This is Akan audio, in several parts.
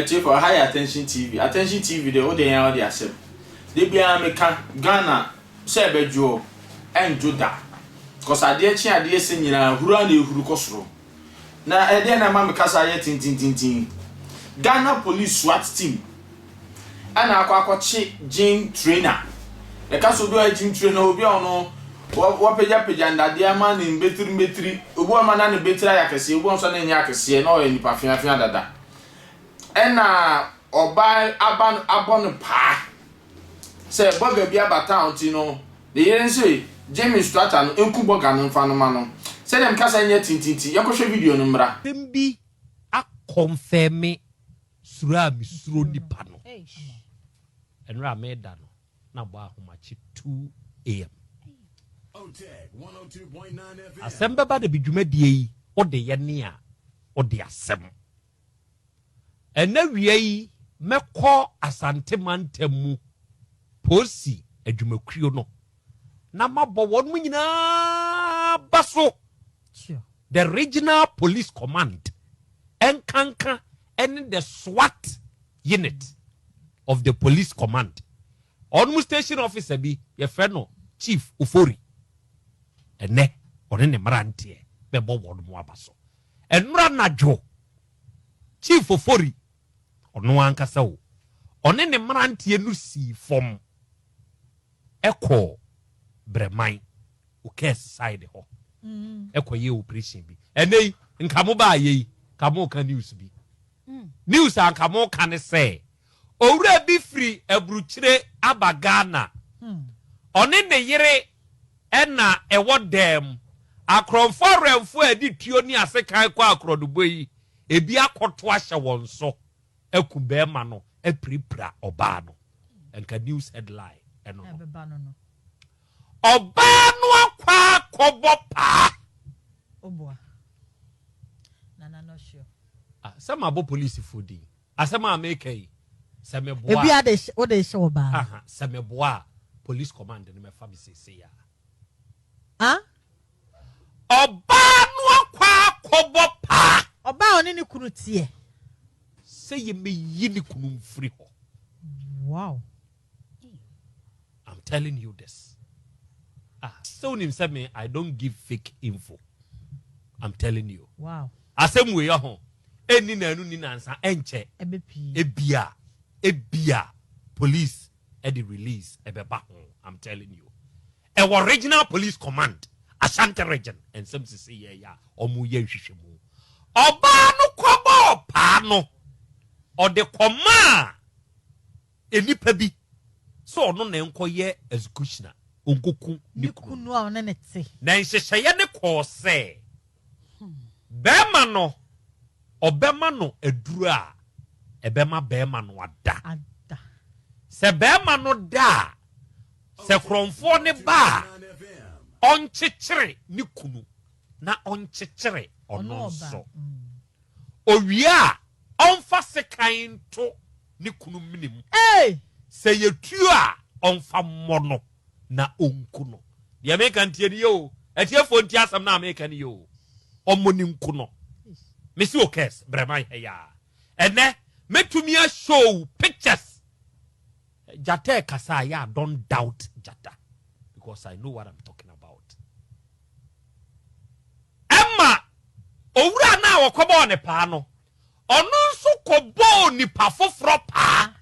Atiefo, ɛha yɛ Attention TV. Attention TV deɛ, wode yɛn a wode asɛm. Da biara meka, Ghana sɛ ɛbɛdwoɔ, ɛndwo da. Cause adeɛ kye adeɛ sɛ nyinaa, huru ara na ɛhuru kɔ soro. Na ɛdeɛn na ɛma me kasa yɛ tintintintin? Ghana Police SWAT team ɛna akɔ akɔkye gym trainer. Yɛka sɛ obi a ɔyɛ gym trainer, obi a ɔno wapagyapagya nnadeɛ ama ne mbetiri mbetiri. Obi wɔ hɔ ma na ne betiri ayɛ akɛseɛ, obi wɔ hɔ nso a na ɛnyɛ akɛseɛ, na ɔyɛ nipa feafea dada. Ɛna ɔbaa aba no abɔ no paa sɛ bɔga bi aba town nti no ne yere nso gym instructor no nku bɔga no mfa no ma no. Sɛdeɛ meka sɛ nyɛ tintinti, yɛnkɔhwɛ video no mmra. Asɛm bi akɔnfɛme suro a mesuro nipa no. Ɛnora a meda no na abɔ ahomakye 2 am. Asɛm bɛba da bi dwumadie yi wode yɛ ne a wode asɛm. Ɛnɛ wia yi mɛkɔ Asante mantam mu polisi adwumakuo no na mabɔ wɔn mu nyinaa ba so. The regional police command ɛnkanka ɛne the SWAT unit of the police command. Ɔno mu station officer bi yɛfrɛ no Chief Ofori. Ɛnɛ ɔne ne mmeranteɛ bɛbɔ wɔn mu aba so. Ɛnora nadwo Chief Ofori ɔno ankasa o ɔne ne mmeranteɛ no sii fam ɛkɔ Brɛman Okɛs side hɔ ɛkɔyɛ operation bi. Ɛnɛ yi nka mo baayɛ yi nka mo ka news bi, news a nka mo ka ne sɛ owura bi firi aburukyire aba Ghana, ɔne ne yere ɛna ɛwɔ dɛm. Akorɔmfo awɛmfo a ɛde tuo ne asekan kɔ akorɔdobɔ yi ebi akɔto ahyɛ wɔn so aku bɛrima no, apirapira ɔbaa no. Nka news headline ɛno no. Ɛbɛba no no. Ɔbaa no akɔ akɔbɔ paa. Oboa. Nana no sure. Ah, sɛ mabɔ polisifoɔ din, asɛm a meka yi sɛ meboa Ebi ade hyɛ wode hyɛ ɔbaa. Aha, sɛ meboa a police command no mɛfa me seesei a. Ah? Ɔbaa no akɔ akɔbɔ paa. Ɔbaa a ɔne ne kunu teɛ. Sɛ yɛmɛyi ne kunu mfiri hɔ. I'm telling you this. Ah, sɛ wonim sɛ me, I don't give fake info. I'm telling you. Asɛm wei ho ɛnni naanu ni nansa ɛnkyɛ. Ɛbɛ pii. Ebia police ɛde release ɛbɛba ho. I'm telling you, ɛwɔ Regional Police Command, Ashanti Region. Nsɛm sisi yɛ yɛ a ɔmo yɛ nhwehwɛmu. Ɔbaa no kɔbɔɔ paa no, ɔde kɔmaa enipa bi sɛ ɔno na nkɔyɛ executioner, onkoku ne Ne kunu. Kunu a ɔne ne te. Na nhyehyɛeɛ ne kɔɔ sɛ bɛrima no ɔbɛma no aduro a ɛbɛma bɛrima no ada. Ada. Sɛ bɛrima no da a, sɛ korɔmfoɔ ne ba a, ɔnkyekyere ne kunu na ɔnkyekyere ɔno Ɔno ɔba. nso. Owie a, ɔmfa sekan nto ne kunu menem. Hey! Sɛ yɛtuo a, ɔmfa mmɔ no na ɔnku no. Deɛ meka ntie no yɛ o, atiefoɔ ntie asɛm no a meka no yɛ o. Ɔmmɔ ne nku no. Mesi o kɛs brɛman ha yi a ɛnɛ mɛtumi ashow pictures. Gyata ɛkasa a yɛ, I don't doubt gyata because I know what I'm talking about. Ɛma owura no a wɔkɔbɔɔ ne paa no, ɔno nso kɔbɔɔ nipa foforɔ paa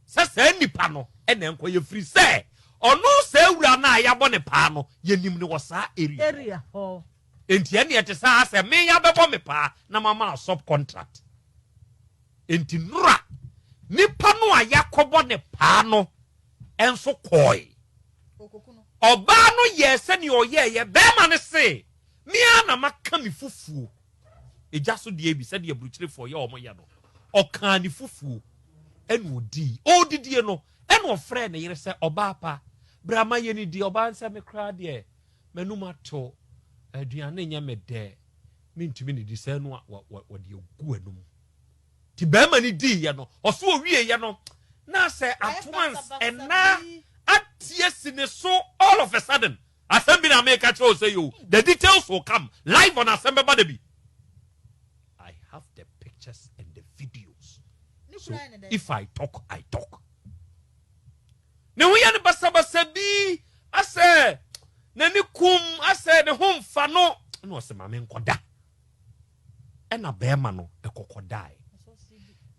sɛ saa nipa no ɛna nkɔyɛ firi sɛ ɔno saa wura no a yɛabɔ ne paa no, yɛnim no wɔ saa area hɔ. Area hɔ. Enti ɛne ɛte saa sɛ me yɛabɛbɔ me paa na mama sub contract. Enti nora nipa no a yɛakɔbɔ ne paa no ɛnso kɔɔe. Ɔbaa no yɛɛ sɛnea ɔyɛɛyɛ. Bɛrima no se mea na maka me fufuo egya so deɛ bi sɛdeɛ aburukyirefoɔ yɛ ɔmo yɛ no. Ɔkaa ne fufuo ɛna odii. Ɔredidie no ɛna ɔfrɛɛ ne yere sɛ, "Ɔbaa pa, bra ma yɛ ne di." Ɔbaa nsɛ me koraa deɛ m'anum ato, aduane nyɛ me dɛ, mentumi ne di sɛ no a wɔde agu anum. Nti bɛrima no diiɛ no, ɔso owieɛ no na sɛ at once ɛna atie si ne so. All of a sudden, asɛm bi na meka kyerɛ wo sɛ yo, the details will come live on Asɛm Bɛba Da Bi. I have the pictures and the videos. So if I talk, I talk. Ne ho yɛ no basabasa bi asɛ n'ani kum asɛ ne ho mfa no ɛna ɔsɛ maame nkɔda. Ɛna bɛrima no ɛkɔkɔdae.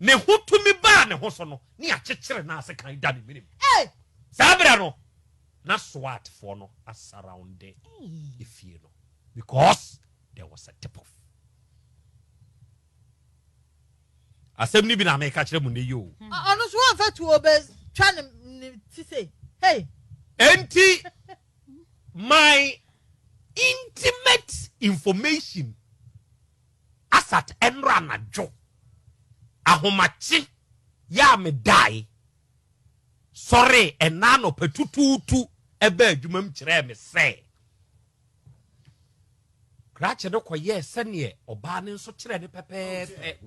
Ne ho tumi baa ne ho so no ne akyekyere no ase kan da ne menem. Saa berɛ no na SWAT foɔ no asarounde efie no because there was a tip off. Asɛm no bi na meka kyerɛ mo nnɛ yi o. Ɔno nso wɔmfa tuo bɛtwa ne ne ti sei. Hey! Enti my intimate information asat ɛnora anadwo ahomakye yɛ a medae sɔre ɛna anɔpa tutuutu ɛbaa adwuma mu kyerɛɛ me sɛ Krakye no kɔyɛɛ sɛdeɛ ɔbaa no nso kyerɛɛ no pɛpɛɛpɛ.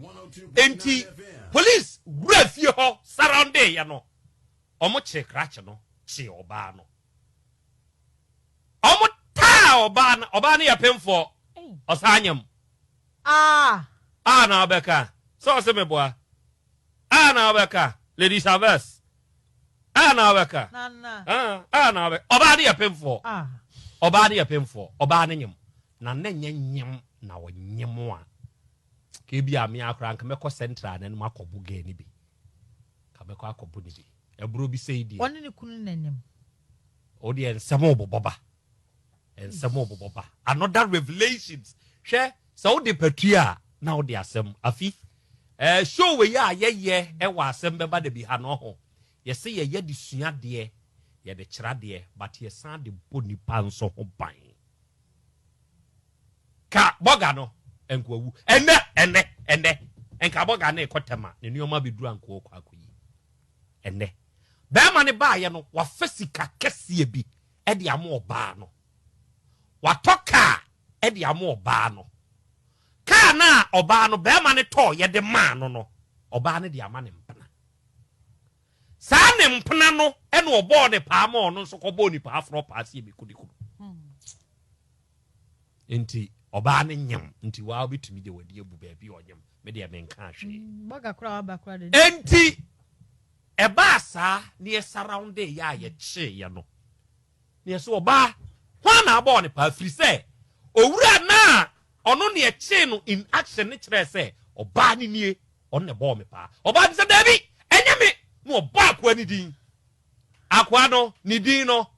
Enti police wura fie hɔ surroundeeɛ no, wɔn kyee krakye no kyee ɔbaa no. Wɔn taa ɔbaa no, ɔbaa no yɛ pemfoɔ, ɔsan nyam. Ah. Ah na ɔbɛka sɛ ɔse meboa. Ah na ɔbɛka Lady Chavez. A na wobɛka. A na wobɛka. Ɔbaa no yɛ pemfoɔ. Ɔbaa no yɛ pemfoɔ. Ɔbaa no nyem. Na na nyɛ nyem na ɔnyem a. Ka ebi a me akora nka mɛkɔ central na no akɔbo gɛɛ no bi. Ka mɛkɔ akɔbo no bi. Ɛboro bi sɛi deɛ. Ɔne ne kunu na nyem. O deɛ nsɛm ɔbobɔ ba. Nsɛm ɔbobɔ ba. Another revelations. Hwɛ sɛ wode patua a na wode asɛm. Afi. Eh, show wei a yɛyɛ ɛwɔ asɛm bɛba da bi ha no ho. Yɛse yɛyɛ de sua adeɛ, yɛde kyerɛ adeɛ, but yɛsan de bɔ nipa nso ho ban. Ka bɔga no, nka wawu. Ɛnɛ, ɛnɛ, ɛnɛ, nka bɔga no rekɔ tɛm a, ne nneɛma bɛduru a nka ɔrekɔ akɔyi. Ɛnɛ, bɛrima no baayɛ no, wafa sika kɛseɛ bi de ama ɔbaa no. Watɔ kaa de ama ɔbaa no. Kaa no a ɔbaa no, bɛrima no tɔɔ yɛde maa no no, ɔbaa no de ama ne mpena. Saa ne mpena no na ɔbɔɔ ne paa ma ɔno nso kɔbɔɔ ne paa forɔ paa sɛ yɛbɛku ne kunu. Nti ɔbaa no nyem nti waa wobɛtumi de w'ani abu baabi ɔnyem me deɛ menka hwee. Enti ɛbaa saa ne yɛsarawnde yɛ a yɛkyeeɛ no ne yɛsɛ ɔbaa hwan na abɔɔ ne paa firi sɛ owura no a ɔno ne ɛkyee no in action ne kyerɛɛ sɛ ɔbaa no nie ɔno na ɛbɔɔ me paa. Ɔbaa no sɛ, Dabi, ɛnyɛ me! Na ɔbɔ akoa no din. Akoa no, ne din no,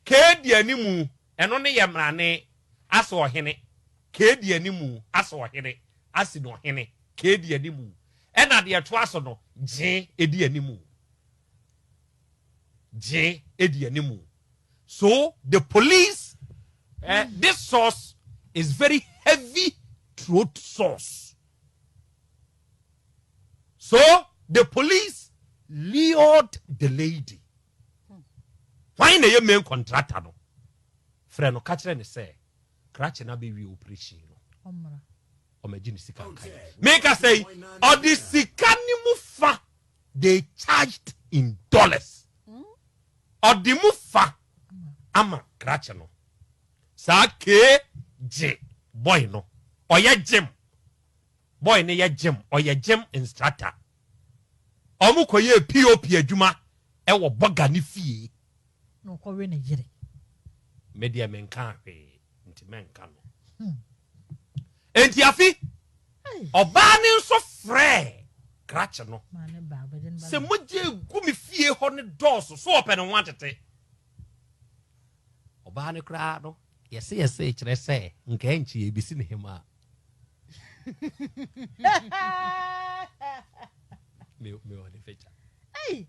Kee di animu, ɛno ne yɛ mmrane, ase ɔhene. Kee di animu, ase ɔhene, asi no ɔhene. Kee di animu. Ɛna deɛ ɛtoa so no, Gye di animu. Gye di animu. So the police, eh, this source is very heavy throat source. So the police lured the lady. Hwan na ɛyɛ main contractor no? Frɛ no ka kyerɛ ne sɛ krakye no abɛwie operation no. Ɔmagye ne sika nka yi. Meka sɛ yi, ɔde sika no mu fa they charged in dollars. Ɔde mu fa ama krakye no. Saa kee gye boy no. Ɔyɛ gym. Boy no yɛ gym, ɔyɛ gym instructor. Ɔmo kɔyɛɛ POP adwuma ɛwɔ bɔga ne fie. Na ɔkɔwe ne yere. Me deɛ menkaa hwee nti mɛnka no. Enti afi, ɔbaa no nso frɛɛ krakye no sɛ mogya egu me fie hɔ no dɔɔso, so ɔpɛ ne ho atete. Ɔbaa no koraa no, yɛse yɛse kyerɛ sɛ nka ɛnkye yɛbɛsi ne hemaa. Me me wɔ ne picture. Hey,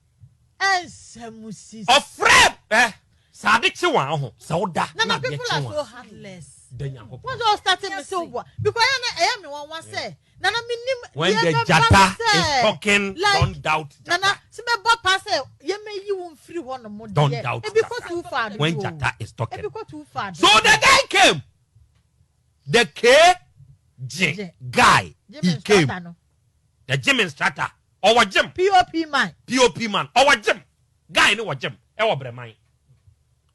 ɛnsɛm sisi. Ɔfrɛ ɛ sɛ ade kye wɔn ho sɛ woda na na adeɛ people kye are so wɔn. heartless. Da Nyankopɔn. Wọ́n sọ starting mi sɛ wobua because ɛyɛ na ɛyɛ mi wɔn wa sɛ nana mi nim When deɛ the bɛba jata is sɛ talking, like don't doubt jata. nana sɛ bɛbɔ pa sɛ yɛ mɛ yi wɔn firi hɔ nom Don't deɛ doubt ebi kɔ jata. too far When dodo jata is talking. ebi kɔ too far So the guy came. The KG guy, Gym he came. instructor no. The gym instructor. Ɔwɔ gym. POP man. POP man. Ɔwɔ gym. Guy no wɔ gym. Ɛwɔ Brɛman.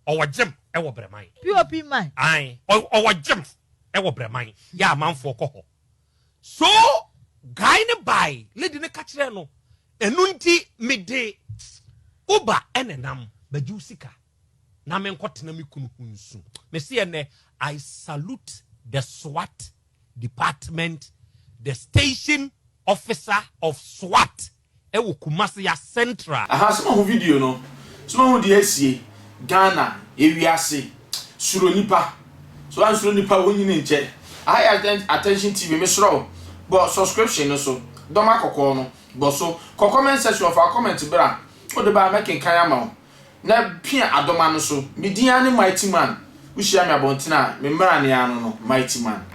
Ɔwɔ gym. Ɛwɔ Brɛman. POP man. Aye. Ɔwɔ gym. Ɛwɔ Brɛman. Yɛ amanfoɔ kɔ hɔ. So guy no bae. Lady no ka kyerɛ no. Ɛno nti mede Uber ɛna nam bɛgye wo sika na menkɔtena me kunu ho nsu. Mese ɛnɛ I salute the SWAT department, the station officer of SWAT ɛwɔ Kumasi ya Central. Aha so mahu video no so mahu deɛ asie Ghana ewiase suro nipa so ansuro nipa wo nyini nkyɛ aha yɛ attention TV mesrɛ wo bɔ subscription no so dɔma kɔkɔɔ no bɔ so kɔ comment section fa comment bra wode ba a mɛkenkan ama wo na pia adɔma no so me din ara ne mighty man wohyia me abɔnten a me mmara ne ano no mighty man.